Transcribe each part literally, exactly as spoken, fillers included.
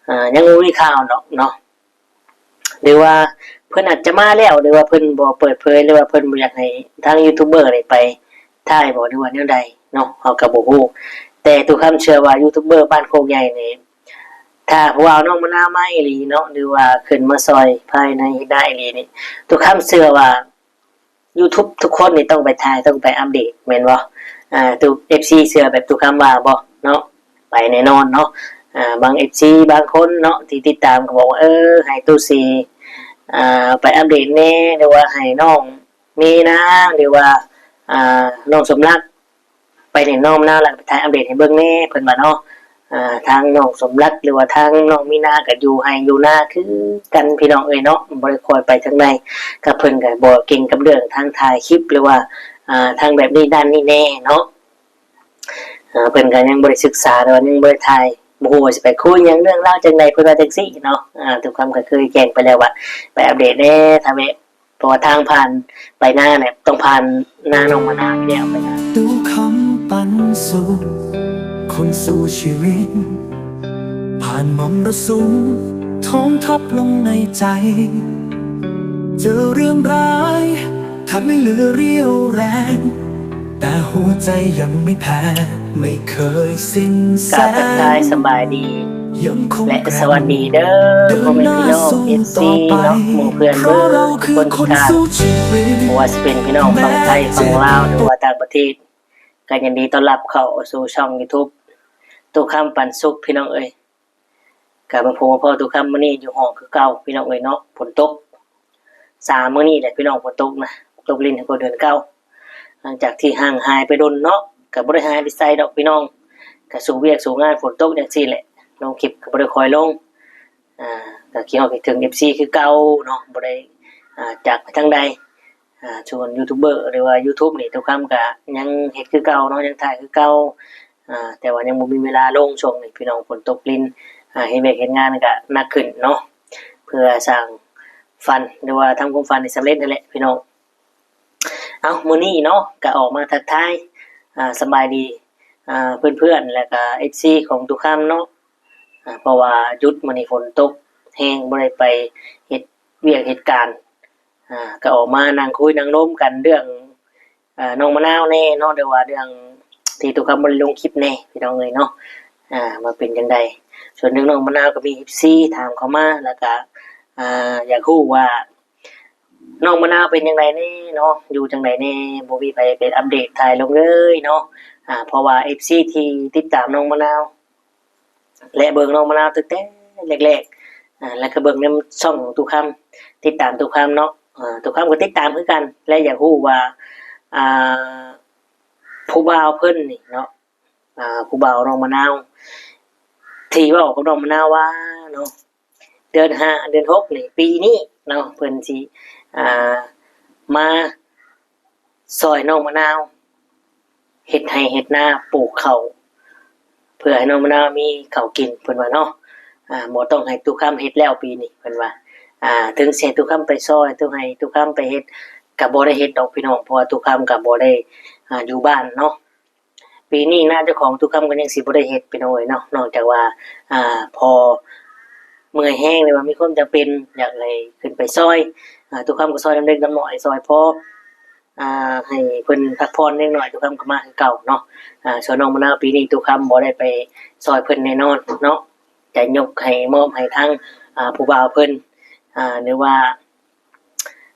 อ่า ยังบ่มีข่าวดอกเนาะ หรือว่าเพิ่นอาจจะมาแล้ว หรือว่าเพิ่นบ่เปิดเผย หรือว่าเพิ่นบ่อยากให้ทางยูทูบเบอร์นี่ไปถ่ายบ่ หรือว่าแนวใดเนาะ เฮาก็บ่ฮู้ แต่ตู้คำเชื่อว่ายูทูบเบอร์บ้านโคกใหญ่นี่ ถ้าผู้บ่าวน้องมะนาวมาอีหลีเนาะ หรือว่าขึ้นมาซอยภายในเฮ็ดนาอีหลีนี่ ตู้คำเชื่อว่า YouTube ทุกคนนี่ต้องไปถ่าย ต้องไปอัปเดต แม่นบ่ อ่า ตู้ เอฟซี เชื่อแบบตู้คำว่าบ่เนาะ ไปแน่นอนเนาะ อ่า บาง เอฟซี บางคนเนาะ ที่ติดตามก็บอกว่า เออ ให้ตู้สี อ่า ไปอัปเดตแหน่ หรือว่าให้น้องมีนา หรือว่า อ่า น้องสมรัก ไปเล่นน้องมะนาว แล้วก็ไปถ่ายอัปเดตให้เบิ่งแหน่ เพิ่นว่าเนาะ อ่า ทางน้องสมรัก หรือว่าทางน้องมีนาก็อยู่ไฮ่อยู่นาคือกันพี่น้องเอ้ยเนาะ บ่ได้ค่อยไปทางใด ก็เพิ่นก็บ่เก่งกับเรื่องทางถ่ายคลิป หรือว่า อ่า ทางแบบนี้ด้านนี้แหน่เนาะ อ่า เพิ่นก็ยังบ่ได้ศึกษา หรือว่ายังบ่ได้ถ่าย บ่ฮู้ว่าสิไปคุยหยัง เรื่องราวจังใด เพิ่นว่าจังซี่เนาะ อ่า ตู้คำก็เคยแจ้งไปแล้วว่า ไปอัปเดตแหน่ ถ้าแวะ เพราะว่าทางผ่านไปนาเนี่ย ต้องผ่านนาน้องมะนาวอยู่แล้ว ไปนา ตู้คำปันสุข คนสู้ชีวิต ผ่านมรสุม ท้องทับลงในใจ เจอเรื่องร้าย ทำให้เหลือเรี่ยวแรง แต่หัวใจยังไม่แพ้ ไม่เคยสิ้นแส กราบทักทายสบายดี ยังคง และสวัสดีเด้อ พ่อแม่พี่น้อง เอฟซี เนาะ หมู่เพื่อนเบิดทุกคนทุกท่าน บ่ว่าสิเป็นพี่น้องฝั่งไทย ฝั่งลาว หรือว่าต่างประเทศ ก็ยินดีต้อนรับเข้าสู่ช่องยูทูบ ตู้คำปันสุข พี่น้องเอ้ย ก็มาพบมาพ้อตู้คำมื้อนี้อยู่ห้องคือเก่า พี่น้องเอ้ยเนาะ ฝนตก สามมื้อนี้แหละพี่น้อง ฝนตกนะ ตกรินก็เดือนเก้า หลังจากที่ห่างหายไปโดนเนาะ ก็บ่ได้หายไปไสดอกพี่น้อง ก็สู้เวียกสู้งาน ฝนตกจังซี่แหละ ลงคลิปก็บ่ได้ค่อยลง อ่า ก็คิดฮอดคิดถึง เอฟซี คือเก่าเนาะ บ่ได้ อ่า จากไปทางใด อ่า ส่วนยูทูบเบอร์ หรือว่ายูทูบนี่ ตู้คำก็ยังเฮ็ดคือเก่าเนาะ ยังถ่ายคือเก่า อ่า แต่ว่ายังบ่มีเวลาลงช่วงนี้พี่น้อง ฝนตกริน อ่า เฮ็ดเวียกเฮ็ดงานก็หนักขึ้นเนาะ เพื่อสร้างฝัน หรือว่าทำความฝันให้สำเร็จนั่นแหละพี่น้อง เอ้า มื้อนี้เนาะ ก็ออกมาทักทาย อ่า สบายดี อ่า เพื่อนๆ แล้วก็ เอฟซี ของตู้คำเนาะ อ่า เพราะว่าหยุดมื้อนี้ฝนตกแฮง บ่ได้ไปเฮ็ดเวียกเฮ็ดการ อ่า ก็ออกมานั่งคุยนั่งลมกันเรื่อง อ่า น้องมะนาวแหน่เนาะ หรือว่าเรื่องที่ตู้คำบ่ได้ลงคลิปแหน่พี่น้องเอ้ยเนาะ อ่า ว่าเป็นจังใด ส่วนเรื่องน้องมะนาวก็มี เอฟซี ถามเข้ามา แล้วก็ อ่า อยากฮู้ว่า น้องมะนาวเป็นจังใดแหน่เนาะ อยู่จังใดแหน่ บ่มีไผไปอัปเดตถ่ายลงเลยเนาะ อ่า เพราะว่า เอฟซี ที่ติดตามน้องมะนาว และเบิ่งน้องมะนาวตั้งแต่แรกๆ อ่า แล้วก็เบิ่งในช่องของตู้คำ ติดตามตู้คำเนาะ อ่า ตู้คำก็ติดตามคือกัน และอยากฮู้ว่า อ่า ผู้บ่าวเพิ่นนี่เนาะ อ่า ผู้บ่าวน้องมะนาว ที่เว้ากับน้องมะนาวว่าเนาะ เดือนห้า เดือนหกนี่ ปีนี้เนาะ เพิ่นสิ อ่า มาซอยน้องมะนาว เฮ็ดไฮ่เฮ็ดนา ปลูกข้าว เพื่อให้น้องมะนาวมีข้าวกิน เพิ่นว่าเนาะ อ่า บ่ต้องให้ตู้คำเฮ็ดแล้วปีนี้ เพิ่นว่า อ่า ถึงสิให้ตู้คำไปซอย ถึงให้ตู้คำไปเฮ็ด ก็บ่ได้เฮ็ดดอกพี่น้อง เพราะว่าตู้คำก็บ่ได้ อ่า อยู่บ้านเนาะ ปีนี้นาเจ้าของตู้คำก็ยังสิบ่ได้เฮ็ดพี่น้องเอ้ยเนาะ นอกจากว่า อ่า พอเมื่อยแฮง หรือว่ามีความจำเป็นอยากให้ขึ้นไปซอย อ่า ตู้คำก็ซอยนำเล็กนำน้อย ซอยพอ อ่า ให้เพิ่นพักผ่อนเล็กน้อย ตู้คำก็มาคือเก่าเนาะ อ่า ส่วนน้องมะนาวปีนี้ตู้คำบ่ได้ไปซอยเพิ่นแน่นอนเนาะ จะยกให้มอบให้ทาง อ่า ผู้บ่าวเพิ่น อ่า หรือว่า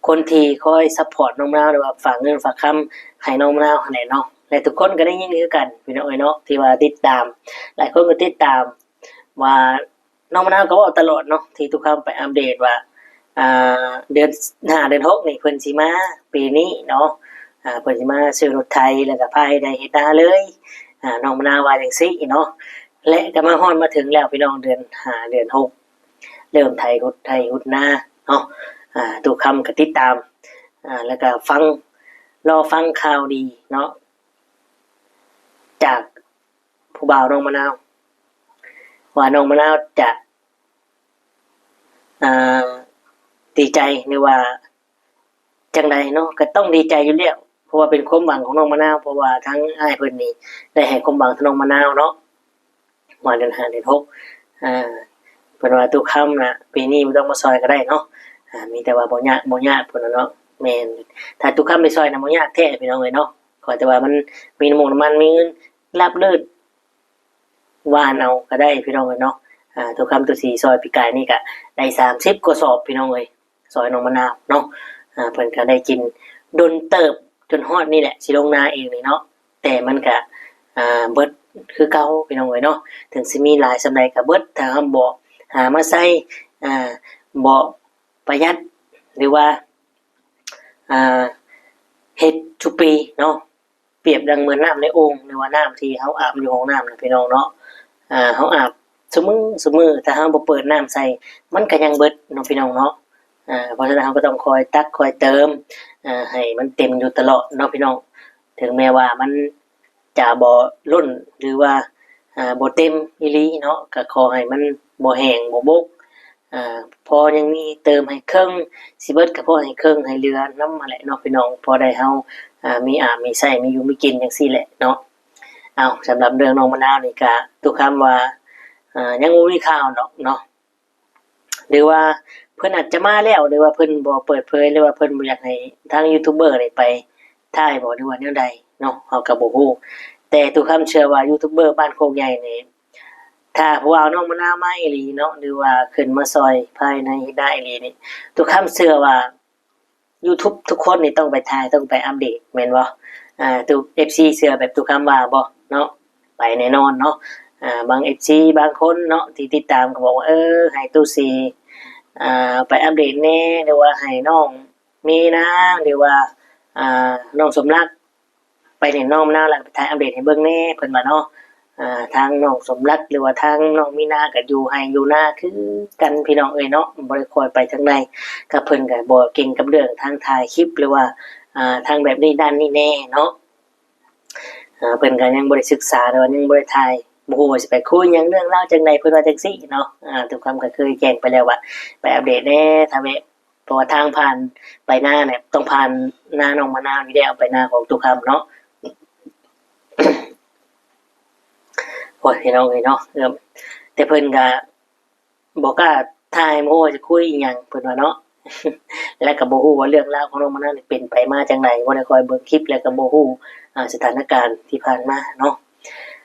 คนที่คอยซัปพอร์ตน้องมะนาว หรือว่าฝากเงินฝากคำให้น้องมะนาวหั้นแหละเนาะ และทุกคนก็ได้ยินคือกันพี่น้องเอ้ยเนาะ ที่ว่าติดตาม หลายคนก็ติดตาม ว่าน้องมะนาวก็เว้าตลอดเนาะ ที่ตู้คำไปอัปเดตว่า อ่า เดือนห้า เดือนหกนี่เพิ่นสิมาปีนี้เนาะ อ่า เพิ่นสิมาซื้อรถไถ แล้วก็พาเฮ็ดไฮ่เฮ็ดนาเลย อ่า น้องมะนาวว่าจังซี่เนาะ และก็มาฮอดมาถึงแล้วพี่น้อง เดือนห้า เดือนหก เริ่มไถฮุดไฮ่ฮุดนาเนาะ อ่า ตู้คำก็ติดตาม อ่า แล้วก็ฟัง รอฟังข่าวดีเนาะ จากผู้บ่าวน้องมะนาว ว่าน้องมะนาวจะ อ่า ดีใจหรือว่าจังใดเนาะ ก็ต้องดีใจอยู่แล้ว เพราะว่าเป็นความหวังของน้องมะนาว เพราะว่าทางอ้ายเพิ่นนี่ได้ให้ความหวังกับน้องมะนาวเนาะ ว่าเดือนห้า เดือนหก อ่า พิ่นว่า "ตู้คำน่ะ ปีนี้บ่ต้องมาซอยก็ได้เนาะ อ่า มีแต่ว่าบ่ยาก บ่ยาก" เพิ่นว่าเนาะ แม่น ถ้าตู้คำไปซอยน่ะบ่ยากแท้พี่น้องเอ้ยเนาะ ขอแต่ว่ามันมีน้ำมันน้ำมัน มีเงิน ลาบลื่น หว่านเอาก็ได้พี่น้องเอ้ยเนาะ อ่า ตู้คำตู้สีซอยปีกายนี่ก็ได้สามสิบกว่าสอบพี่น้องเอ้ย ซอยน้องมะนาวเนาะ อ่า เพิ่นก็ได้กินดนเติบจนฮอดนี่แหละ สิลงนาเองนี่เนาะ แต่มันก็ อ่า เบิดคือเก่าพี่น้องเอ้ยเนาะ ถึงสิมีหลายส่ำใดก็เบิด ถ้าเฮาบ่หามาใส่ อ่า บ่ประหยัด หรือว่า อ่า เฮ็ดทุกปีเนาะ เปรียบดังเหมือนน้ำในโอ่ง หรือว่าน้ำที่เฮาอาบอยู่ห้องน้ำนะพี่น้องเนาะ อ่า เฮาอาบซุมื้อซุมื้อ ถ้าเฮาบ่เปิดน้ำใส่ มันก็ยังเบิดเนาะพี่น้องเนาะ อ่า เพราะฉะนั้นเฮาก็ต้องคอยตักคอยเติม อ่า ให้มันเต็มอยู่ตลอดเนาะพี่น้อง ถึงแม้ว่ามันจะบ่ล้น หรือว่า อ่า บ่เต็มอีหลีเนาะ ก็ขอให้มันบ่แห้งบ่บก อ่า พอยังมีเติมให้เคิ่ง สิเบิดก็พอให้เคิ่งให้เหลือนำหั้นแหละเนาะพี่น้อง พอได้เฮา อ่า มีอาบมีใช้ มีอยู่มีกินจั่งซี้แหละเนาะ เอ้า สำหรับเรื่องน้องมะนาวนี่ก็ ตู้คำว่า อ่า ยังบ่มีข่าวดอกเนาะ หรือว่าเพิ่นอาจจะมาแล้ว หรือว่าเพิ่นบ่เปิดเผย หรือว่าเพิ่นบ่อยากให้ทางยูทูบเบอร์นี่ไปถ่ายบ่ หรือว่าแนวใดเนาะ เฮาก็บ่ฮู้ แต่ตู้คำเชื่อว่ายูทูบเบอร์บ้านโคกใหญ่นี่ ถ้าผู้บ่าวน้องมะนาวมาอีหลีเนาะ หรือว่าขึ้นมาซอยภายในเฮ็ดนาอีหลีนี่ ตู้คำเชื่อว่ายูทูบทุกคนนี่ต้องไปถ่าย ต้องไปอัปเดต แม่นบ่ อ่า ตู้ เอฟซี เชื่อแบบตู้คำว่าบ่เนาะ ไปแน่นอนเนาะ อ่า บาง เอฟซี บางคนเนาะ ที่ติดตามก็บอกว่า เออ ให้ตู้สี อ่า ไปอัปเดตแหน่ หรือว่าให้น้องมีนา หรือว่า อ่า น้องสมรัก ไปเล่นน้องมะนาว แล้วก็ไปถ่ายอัปเดตให้เบิ่งแหน่ เพิ่นว่าเนาะ อ่า ทางน้องสมรัก หรือว่าทางน้องมีนาก็อยู่ไฮ่อยู่นาคือกันพี่น้องเอ้ยเนาะ บ่ได้ค่อยไปทางใด ก็เพิ่นก็บ่เก่งกับเรื่องทางถ่ายคลิป หรือว่า อ่า ทางแบบนี้ด้านนี้แหน่เนาะ อ่า เพิ่นก็ยังบ่ได้ศึกษา หรือว่ายังบ่ได้ถ่าย บ่ฮู้ว่าสิไปคุยหยังเรื่องราวจั่งใด เพิ่นว่าจั่งซี้เนาะ อ่า ตู้คำก็เคยแจ้งไปแล้วว่า ไปอัปเดตแหน่ ถ้าแม่น เพราะว่าทางผ่านไปนาเนี่ย ต้องผ่านนาน้องมะนาวอยู่แล้ว ไปนาของตู้คำเนาะ โอ้ย พี่น้องเอ้ยเนาะ เอิ่ม แต่เพิ่นก็บ่กล้าถ่าย บ่ฮู้ว่าสิคุยอีหยัง เพิ่นว่าเนาะ และก็บ่ฮู้ว่าเรื่องราวของน้องมะนาวนี่เป็นไปมาจั่งใด บ่ได้คอยเบิ่งคลิป และก็บ่ฮู้ อ่า สถานการณ์ที่ผ่านมาเนาะ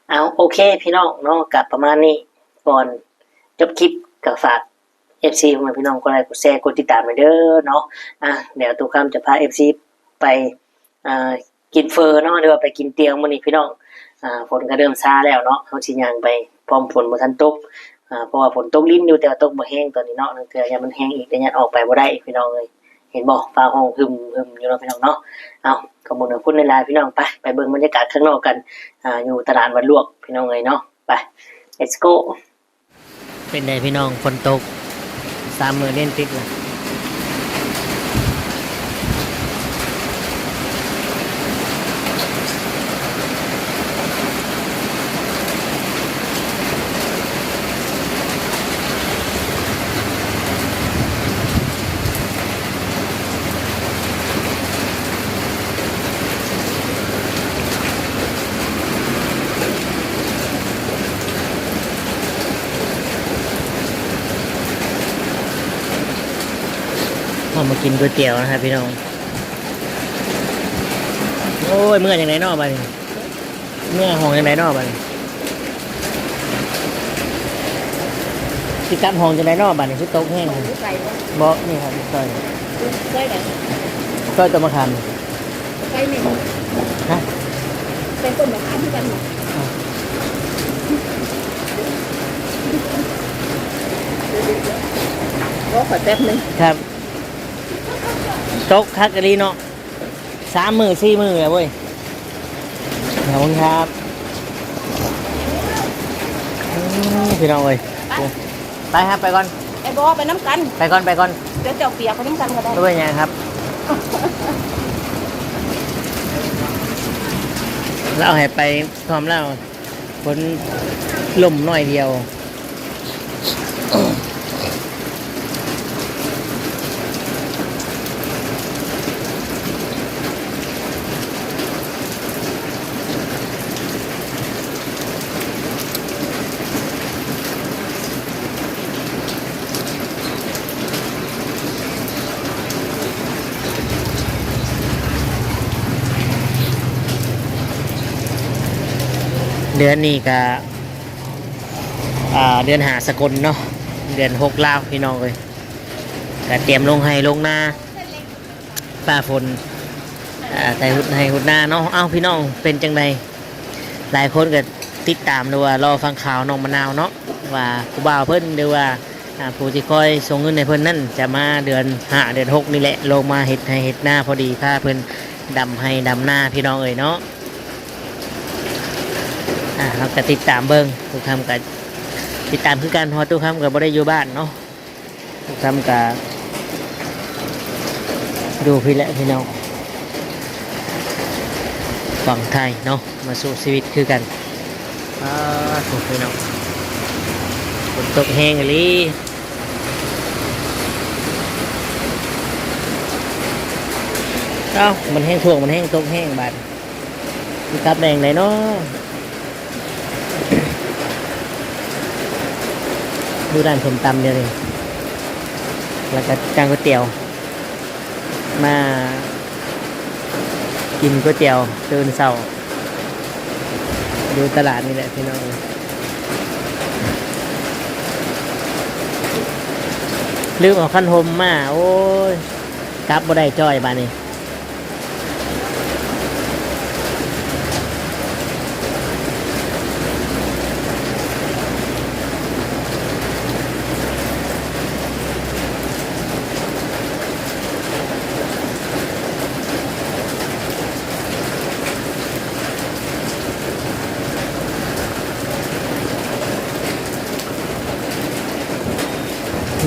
เอา โอเค พี่น้องเนาะ ก็ประมาณนี้ ก่อนจบคลิปก็ฝาก เอฟซี พ่อแม่พี่น้อง กดไลค์ กดแชร์ กดติดตามไว้เด้อเนาะ อ่ะ เดี๋ยวตู้คำจะพา เอฟซี ไป อ่า กินเฝอเนาะ หรือว่าไปกินเตียงมื้อนี้พี่น้อง อ่า ฝนก็เริ่มซาแล้วเนาะ เฮาสิย่างไปพร้อมฝนบ่ทันตก อ่า เพราะว่าฝนตกรินอยู่ แต่ว่าตกบ่แฮงตอนนี้เนาะ ลางเทื่อย่านมันแฮงอีก แต่ย่านออกไปบ่ได้พี่น้องเอ้ย เห็นบ่ ฟ้าฮ้องหึมๆ อยู่เนาะพี่น้องเนาะ เอ้า ขอบคุณ ขอบคุณหลายๆ พี่น้อง ไป ไปเบิ่งบรรยากาศข้างนอกกัน อ่า อยู่ตลาดวัดลวกพี่น้องเอ้ยเนาะ ไป let's go เป็นไดพี่น้อง ฝนตก สามมื้อเล่นติดละ เรามากินก๋วยเตี๋ยวนะครับพี่น้อง โอ้ย เมื่อจั่งใดน้อบัดนี้ เมื่อห้องจั่งใดน้อบัดนี้ สิกลับห้องจั่งใดน้อบัดนี้ คือตกแฮง บ่ นี่ครับ ซอย ซอยใด ซอยต้นมะขาม ใส่แม่น ฮะ ใส่ต้นมะขามคือกันบ่ อ่ะ รอขอแป๊บหนึ่ง ครับ ตกคักอีหลีเนาะ สามมื้อสี่มื้อแล้วเว้ย ขอบคุณครับ อืม พี่น้องเอ้ย ไป ไปครับ ไปก่อน ไอ้บอส ไปนำกัน ไปก่อน ไปก่อน เดี๋ยวเจ้าเปียกไปนำกันก็ได้ บ่เป็นหยังครับ ลาวให้ไปพร้อมลาว ฝนลมน้อยเดียว เดือนนี้ก็ อ่า เดือนห้าสากลเนาะ เดือนหกลาวพี่น้องเอ้ย ก็เตรียมลงไฮ่ลงนา ฟ้าฝน อ่า ไถฮุดไฮ่ฮุดนาเนาะ เอ้า พี่น้องเป็นจั่งใด หลายคนก็ติดตามหรือว่ารอฟังข่าวน้องมะนาวเนาะ ว่าผู้บ่าวเพิ่นหรือว่า อ่า ผู้ที่คอยส่งเงินให้เพิ่นนั่นจะมาเดือนห้าเดือนหกนี่แหละ ลงมาเฮ็ดไฮ่เฮ็ดนา พอดีพาเพิ่นดำไฮ่ดำนาพี่น้องเอ้ยเนาะ อ่า เราก็ติดตามเบิ่ง ตู้คำก็ติดตามคือกัน เพราะตู้คำก็บ่ได้อยู่บ้านเนาะ ตู้คำก็อยู่พี้แหละพี่น้อง ฝั่งไทยเนาะ มาสู้ชีวิตคือกัน อ่า ถูกพี่น้อง ฝนตกแฮงอีหลี เอ้า มันแฮงท่วง มันแฮงตกแฮงบาด สิกลับแดงไดเนาะ อยู่ร้านส้มตำเดี๋ยวนี้ แล้วก็สั่งก๋วยเตี๋ยว มากินก๋วยเตี๋ยวตื่นเช้า อยู่ตลาดนี่แหละพี่น้อง ลืมเอาคันห่มมา โอ้ย กลับบ่ได้จ้อยบาดนี้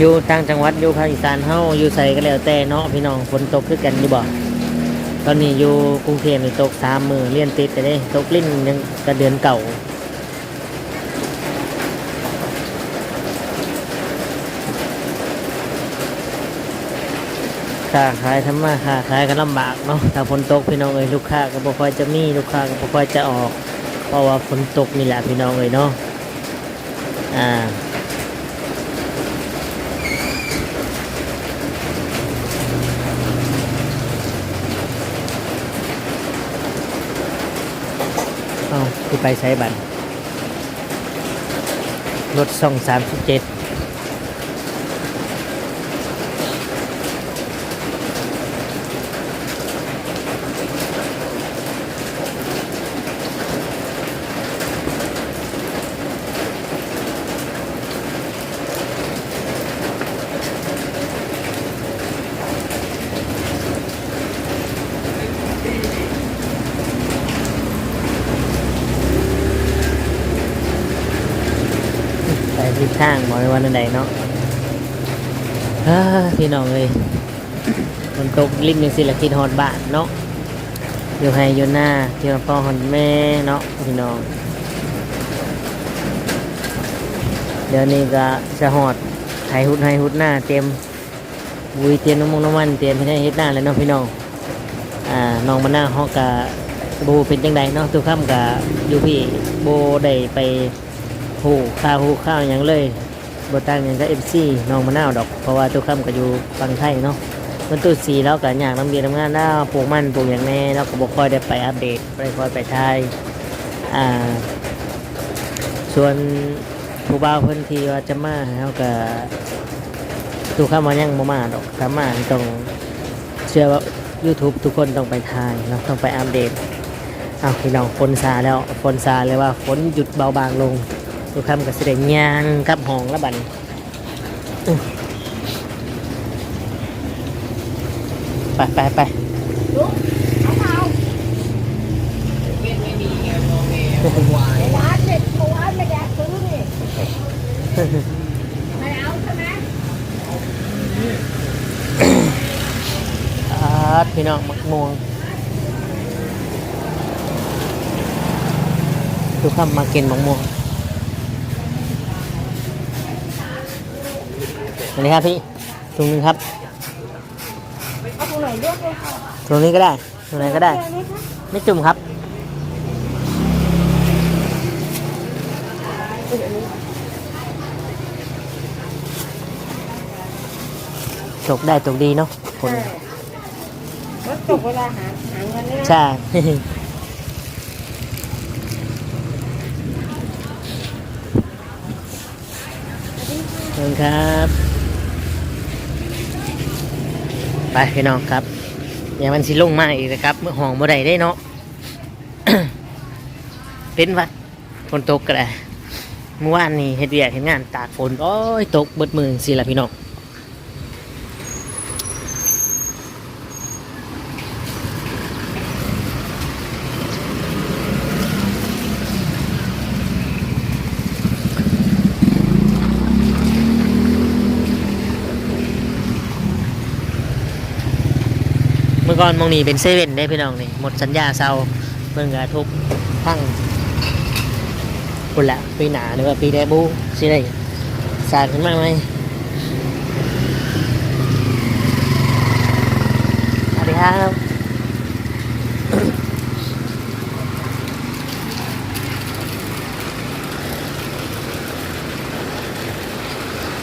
อยู่ต่างจังหวัด อยู่ภาคอีสานเฮา อยู่ไสก็แล้วแต่เนาะพี่น้อง ฝนตกคือกันอยู่บ่ ตอนนี้อยู่กรุงเทพฯนี่ตกสามมื้อเรียงติดเลยเด้ ตกรินยังกะเดือนเก้า ค้าขาย ทำมาค้าขายก็ลำบากเนาะ ถ้าฝนตกพี่น้องเอ้ย ลูกค้าก็บ่ค่อยจะมี ลูกค้าก็บ่ค่อยจะออก เพราะว่าฝนตกนี่แหละพี่น้องเอ้ยเนาะ อ่า เอ้า สิไปไสบัด รถช่องสามสิบเจ็ด ไปผิดทางบ่ หรือว่าแนวใดเนาะ เอ้อ พี่น้องเอ้ย ฝนตกรินจั่งซี้ละ คิดฮอดบ้านเนาะ อยู่ไฮ่อยู่นา คิดฮอดพ่อฮอดแม่เนาะพี่น้อง เดี๋ยวนี้ก็จะฮอดไฮ่ฮุดไฮ่ฮุดนา เตรียม อุ้ย เตรียมน้ำมัน น้ำมัน เตรียมเฮ็ดไฮ่เฮ็ดนาแล้วเนาะพี่น้อง อ่า น้องมะนาวเฮาก็บ่ฮู้เป็นจั่งใดเนาะ ตู้คำก็อยู่พี้ บ่ได้ไปฮู้ข่าวฮู้ข่าวหยังเลย บ่ต่างหยังกับ เอฟซี น้องมะนาวดอก เพราะว่าตู้คำก็อยู่ฝั่งไทยเนาะ มันตู้สีลาวก็ยากนำเวียกนำงานลาว ปลูกมันปลูกหยังแหน่ ลาวก็บ่ค่อยได้ไปอัปเดต บ่ได้ค่อยไปถ่าย อ่า ส่วนผู้บ่าวเพิ่นที่ว่าจะมา เฮาก็ ตู้คำว่ายังบ่มาดอก ถ้ามานี่ต้อง เชื่อว่า YouTube ทุกคนต้องไปถ่ายเนาะ ต้องไปอัปเดต อ้าว พี่น้อง ฝนซาแล้ว ฝนซาเลยว่าฝนหยุดเบาบางลง ตู้คำก็สิได้ย่างกลับห้องแล้วบัดนี้ อื้อ ไป ไป ไป ลุง เอาเปล่า เมื่อวานเนี่ย เมื่อวานไม่ได้ซื้อนี่ ไม่เอาใช่ไหม อาด พี่น้อง หมากม่วง ตู้คำมากินหมากม่วง อันนี้ครับพี่ ถุงหนึ่งครับ เอาถุงไหนเลือกเลยค่ะ ถุงนี้ก็ได้ ถุงไหนก็ได้ เลือกเลยนะคะ ไม่จุ่มครับ ตกได้ตกดีเนาะ ฝน ใช่ รถตกเวลาหา หาเงินเนี่ยนะ ใช่ เ เชิญครับ ไปพี่น้องครับ เดี๋ยวมันสิลงมาอีกนะครับ เมื่อห้องบ่ได้เด้เนาะ เป็นหวัด ฝนตกก็ได้ เมื่อวานนี้เฮ็ดเวียกเฮ็ดงานตากฝน โอ้ย ตกเบิดมื้อจั่งซี้ล่ะพี่น้อง เมื่อก่อนหม่องนี้เป็นเซเว่นเด้พี่น้องนี่ หมดสัญญาเซา เพิ่นก็ทุบพัง พุ้นละ ปีหน้าหรือว่าปีใดบุ สิได้สร้างขึ้นมาใหม่ สวัสดีครับ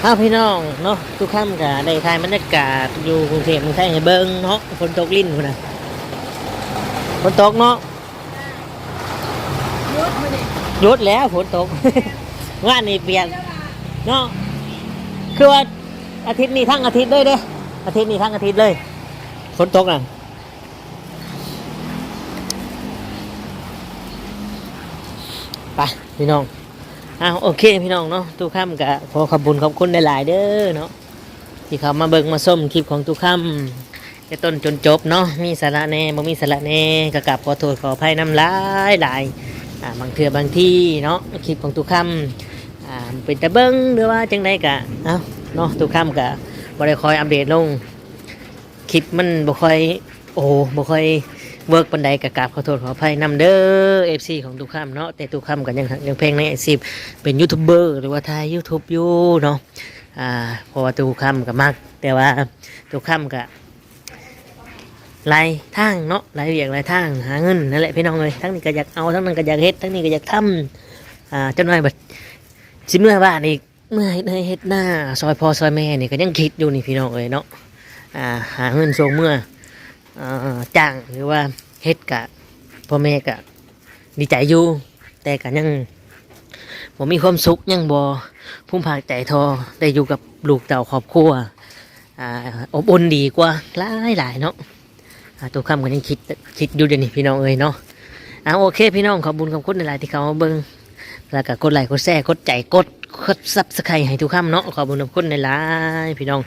อ้าว พี่น้องเนาะ ตู้คำก็ได้ถ่ายบรรยากาศอยู่กรุงเทพฯเมืองไทยให้เบิ่งเนาะ ฝนตกรินพุ้นน่ะ ฝนตกเนาะ หยุดแล้ว ฝนตก วานนี้เปียกเนาะ คือว่าอาทิตย์นี้ทั้งอาทิตย์เลยเด้ อาทิตย์นี้ทั้งอาทิตย์เลย ฝนตกน่ะ ไปพี่น้อง อ้าว โอเคพี่น้องเนาะ ตู้คำก็ขอขอบบุญขอบคุณหลายๆเด้อเนาะ ที่เข้ามาเบิ่งมาชมคลิปของตู้คำแต่ต้นจนจบเนาะ มีสาระแหน่ บ่มีสาระแหน่ ก็กราบขอโทษขออภัยนำหลายๆ อ่า บางเทื่อบางทีเนาะ คลิปของตู้คำ อ่า เป็นตาเบิ่งหรือว่าจั่งใดก็ เอ้า เนาะ ตู้คำก็บ่ได้คอยอัปเดตลง คลิปมันบ่ค่อย โอ้ บ่ค่อยเวิร์กปานใด ก็กราบขอโทษขออภัยนำเด้อ เอฟซี ของตู้คำเนาะ แต่ตู้คำก็ยังฮักยังแพงในอาชีพเป็นยูทูบเบอร์ หรือว่าถ่ายยูทูบอยู่เนาะ อ่า เพราะว่าตู้คำก็มัก แต่ว่าตู้คำก็หลายทางเนาะ หลายเวียกหลายทางหาเงินนั่นแหละพี่น้องเอ้ย ทั้งนี้ก็อยากเอา ทั้งนั้นก็อยากเฮ็ด ทั้งนี้ก็อยากทำ อ่า จักหน่อยบัดสิเมือบ้านอีก เมือเฮ็ดไฮ่เฮ็ดนาซอยพ่อซอยแม่นี่ก็ยังคิดอยู่นี่พี่น้องเอ้ยเนาะ อ่า หาเงินส่งเมือ อ่า จ้างหรือว่าเฮ็ดกะ พ่อแม่กะดีใจอยู่ แต่กะยังบ่มีความสุข ยังบ่ภูมิภาคใจเท่าได้อยู่กับลูกเต้าครอบครัว อ่า อบอุ่นดีกว่าหลายๆเนาะ อ่า ตู้คำก็ยังคิด คิดอยู่เดี๋ยวนี้พี่น้องเอ้ยเนาะ อ่า โอเคพี่น้อง ขอบบุญขอบคุณหลายๆที่เข้ามาเบิ่ง แล้วก็กดไลค์กดแชร์ กดใจ กด กด Subscribe ให้ตู้คำเนาะ ขอบบุญขอบคุณหลายๆพี่น้อง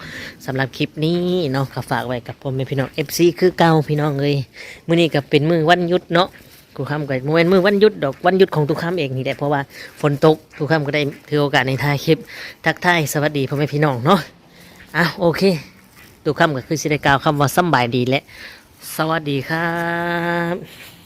สำหรับคลิปนี้เนาะ ก็ฝากไว้กับพ่อแม่พี่น้อง เอฟซี คือเก่าพี่น้องเอ้ย มื้อนี้ก็เป็นมื้อวันหยุดเนาะ ตู้คำก็บ่แม่นมื้อวันหยุดดอก วันหยุดของตู้คำเองนี่แหละ เพราะว่าฝนตก ตู้คำก็ได้ถือโอกาสในถ่ายคลิป ทักทายสวัสดีพ่อแม่พี่น้องเนาะ อ่ะ โอเค ตู้คำก็คือสิได้กล่าวคำว่าสำบายดีและสวัสดีครับ